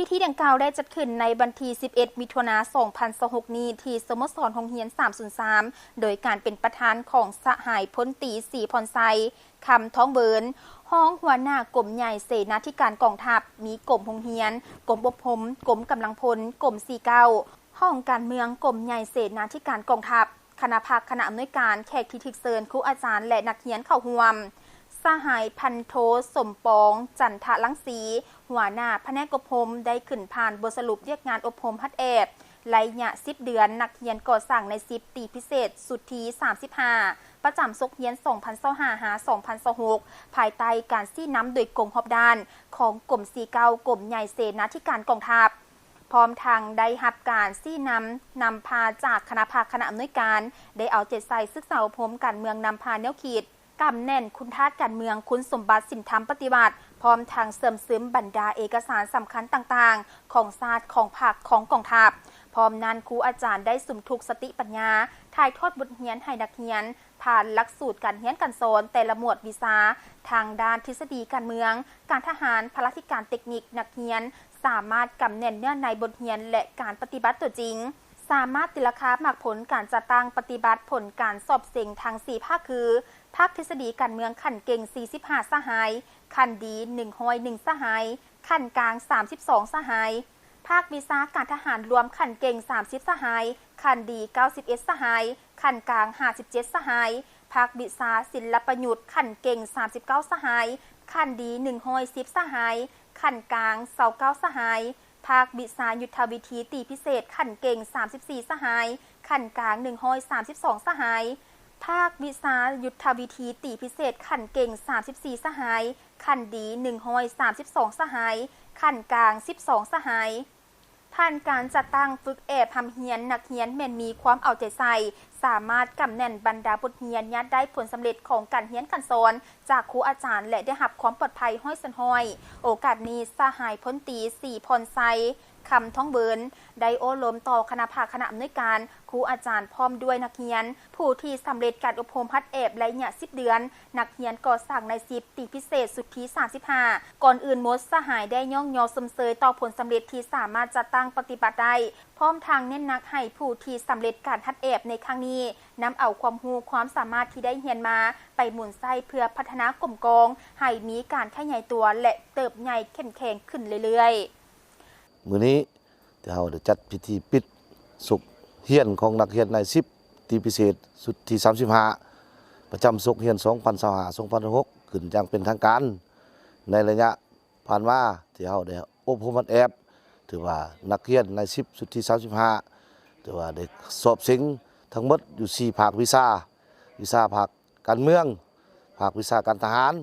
ພິທີດັ່ງກ່າວໄດ້ຈັດຂຶ້ນໃນວັນທີສິບເອັດ ມິຖຸນາ ສອງພັນຊາວຫົກນີ້ ທີ່ສະໂມສອນໂຮງຮຽນສາມສູນສາມ ໂດຍການເປັນປະທານຂອງສະຫາຍພົນຕີ ສີພອນໄຊ ຄຳທອງເວີນ ຮອງຫົວໜ້າກົມໃຫຍ່ເສນາທິການກອງທັບ, ມີກົມໂຮງຮຽນ, ກົມອົບຮົມ, ກົມກຳລັງພົນ, ກົມສີ່ເກົ້າ, ຫ້ອງການເມືອງ, ກົມໃຫຍ່ເສນາທິການກອງທັບ, ຄະນະພັກຄະນະອຳນວຍການ, ແຂກທີ່ຖືກເຊີນ, ຄູອາຈານ ແລະ ນັກຮຽນເຂົ້າຮ່ວມ. ສະຫາຍພັນໂທ ສົມປອງ ຈັນທະລັງສີ ຫົວໜ້າພະແນກອົບຮົມ ໄດ້ຂຶ້ນຜ່ານບົດສະຫຼຸບວຽກງານອົບຮົມຫັດແອບໄລຍະສິບເດືອນ ນັກຮຽນກໍ່ສ້າງນາຍສິບ ຕີພິເສດ ຊຸດທີສາມສິບຫ້າ ປະຈຳສົກຮຽນສອງພັນຊາວຫ້າ ຫາ ສອງພັນຊາວຫົກ ພາຍໃຕ້ການຊີ້ນຳໂດຍກົງຮອບດ້ານຂອງກົມສີ່ເກົ້າ ກົມໃຫຍ່ເສນາທິການກອງທັບ. ພ້ອມທັງໄດ້ຮັບການຊີ້ນຳນຳພາຈາກຄະນະພັກຄະນະອຳນວຍການ ໄດ້ເອົາໃຈໃສ່ສຶກສາອົບຮົມການເມືອງນຳພາແນວຄິດ, ກຳແໜ້ນຄຸນທາດການເມືອງ, ຄຸນສົມບັດສິນທຳປະຕິວັດ, ພ້ອມທັງເຊື່ອມຊຶມບັນດາເອກະສານສຳຄັນຕ່າງໆ ຂອງຊາດ, ຂອງພັກ, ຂອງກອງທັບ. ພ້ອມນັ້ນ, ຄູອາຈານໄດ້ສຸມທຸກສະຕິປັນຍາ, ຖ່າຍທອດບົດຮຽນໃຫ້ນັກຮຽນ, ຜ່ານຫຼັກສູດການຮຽນການສອນແຕ່ລະໝວດວິຊາ ທາງດ້ານທິດສະດີການເມືອງ, ການທະຫານ, ພະລາທິການ, ເຕັກນິກ, ນັກຮຽນສາມາດກຳແໜ້ນເນື້ອໃນບົດຮຽນ ແລະ ການປະຕິບັດຕົວຈິງ, ສາມາດຕີລາຄາໝາກຜົນການຈັດຕັ້ງປະຕິບັດຜົນການສອບເສັງທັງສີ່ພາກຄື ພາກທິດສະດີການເມືອງຂັ້ນເກັ່ງສີ່ສິບຫ້າສະຫາຍ, ຂັ້ນດີໜຶ່ງຮ້ອຍໜຶ່ງສະຫາຍ, ຂັ້ນກາງສາມສິບສອງສະຫາຍ, ພາກວິຊາການທະຫານລວມຂັ້ນເກັ່ງສາມສິບສະຫາຍ, ຂັ້ນດີເກົ້າສິບເອັດສະຫາຍ, ຂັ້ນກາງຫ້າສິບເຈັດສະຫາຍ, ພາກວິຊາສິນລະປະຍຸດຂັ້ນເກັ່ງສາມສິບເກົ້າສະຫາຍ, ຂັ້ນດີໜຶ່ງຮ້ອຍສິບສະຫາຍ, ຂັ້ນກາງຊາວເກົ້າສະຫາຍ, ພາກວິຊາຍຸດທະວິທີຕີພິເສດຂັ້ນເກັ່ງສາມສິບສີ່ສະຫາຍ, ຂັ້ນກາງໜຶ່ງຮ້ອຍສາມສິບສອງສະຫາຍ, ພາກວິຊາຍຸດທະວິທີຕີພິເສດຂັ້ນເກັ່ງສາມສິບສີ່ສະຫາຍ, ຂັ້ນດີໜຶ່ງຮ້ອຍສາມສິບສອງສະຫາຍ, ຂັ້ນກາງສິບສອງສະຫາຍ. ຜ່ານການຈັດຕັ້ງຝຶກແອບຮ່ຳຮຽນ, ນັກຮຽນແມ່ນມີຄວາມເອົາໃຈໃສ່, ສາມາດກຳແໜ້ນບັນດາບົດຮຽນ, ຍາດໄດ້ຜົນສຳເລັດຂອງການຮຽນການສອນຈາກຄູອາຈານ ແລະ ໄດ້ຮັບຄວາມປອດໄພຮ້ອຍສ່ວນຮ້ອຍ. ໂອກາດນີ້, ສະຫາຍພົນຕີ ສີພອນໄຊ ຄຳທອງເວີນ ໄດ້ໂອ້ລົມຕໍ່ຄະນະພັກຄະນະອຳນວຍການ, ຄູອາຈານ ພ້ອມດ້ວຍນັກຮຽນ ຜູ້ທີ່ສຳເລັດການອົບຮົມຫັດແອບໄລຍະສິບເດືອນ, ນັກຮຽນກໍ່ສ້າງນາຍສິບ ຕີພິເສດຊຸດທີສາມສິບຫ້າ. ກ່ອນອື່ນໝົດ, ສະຫາຍໄດ້ຍ້ອງຍໍຊົມເຊີຍຕໍ່ຜົນສຳເລັດທີ່ສາມາດຈັດຕັ້ງປະຕິບັດໄດ້, ພ້ອມທັງເນັ້ນໜັກໃຫ້ຜູ້ທີ່ສຳເລັດການຫັດແອບໃນຄັ້ງນີ້ ນຳເອົາຄວາມຮູ້ຄວາມສາມາດທີ່ໄດ້ຮຽນມາໄປໝູນໃຊ້ເພື່ອພັດທະນາກົມກອງໃຫ້ມີການຂະຫຍາຍຕົວ ແລະ ເຕີບໃຫຍ່ເຂັ້ມແຂງຂຶ້ນເລື້ອຍໆ. ມື້ນີ້ ທີ່ເຮົາໄດ້ຈັດພິທີປິດສົກຮຽນຂອງນັກຮຽນນາຍສິບ ຕີພິເສດຊຸດທີສາມສິບຫ້າ ປະຈຳສົກຮຽນສອງພັນຊາວຫ້າ ສອງພັນຊາວຫົກ ຂຶ້ນຢ່າງເປັນທາງການ. ໃນໄລຍະຜ່ານມາທີ່ເຮົາໄດ້ອົບຮົມຫັດແອບ ຖືວ່ານັກຮຽນນາຍສິບຊຸດທີສາມສິບຫ້າ ຖືວ່າໄດ້ສອບເສັງທັງໝົດຢູ່ສີ່ພາກວິຊາ, ວິຊາພາກການເມືອງ, ພາກວິຊາການທະຫານ,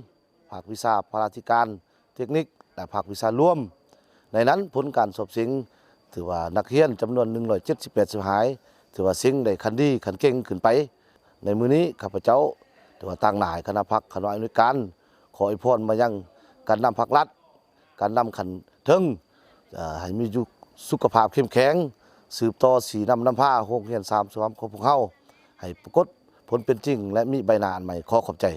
ພາກວິຊາພະລາທິການ, ເຕັກນິກ ແລະ ພາກວິຊາລວມ. ໃນນັ້ນ ຜົນການສອບເສັງ ຖືວ່ານັກຮຽນຈຳນວນໜຶ່ງຮ້ອຍເຈັດສິບແປດສະຫາຍ ຖືວ່າເສັງໄດ້ຂັ້ນດີ, ຂັ້ນເກັ່ງຂຶ້ນໄປ. ໃນມື້ນີ້ ຂ້າພະເຈົ້າ ຖືວ່າຕາງໜ້າໃຫ້ຄະນະພັກຄະນະອຳນວຍການ ຂໍອວຍພອນມາຍັງການນຳພັກລັດ, ການນຳຂັ້ນເທິງ ເອີ່ ໃຫ້ມີຢູ່ສຸຂະພາບເຂັ້ມແຂງ, ສືບຕໍ່ຊີ້ນຳນຳພາໂຮງຮຽນສາມສາມຂອງພວກເຮົາ ໃຫ້ປາກົດຜົນເປັນຈິງ ແລະ ມີໃບໜ້າອັນໃໝ່. ຂໍຂອບໃຈ.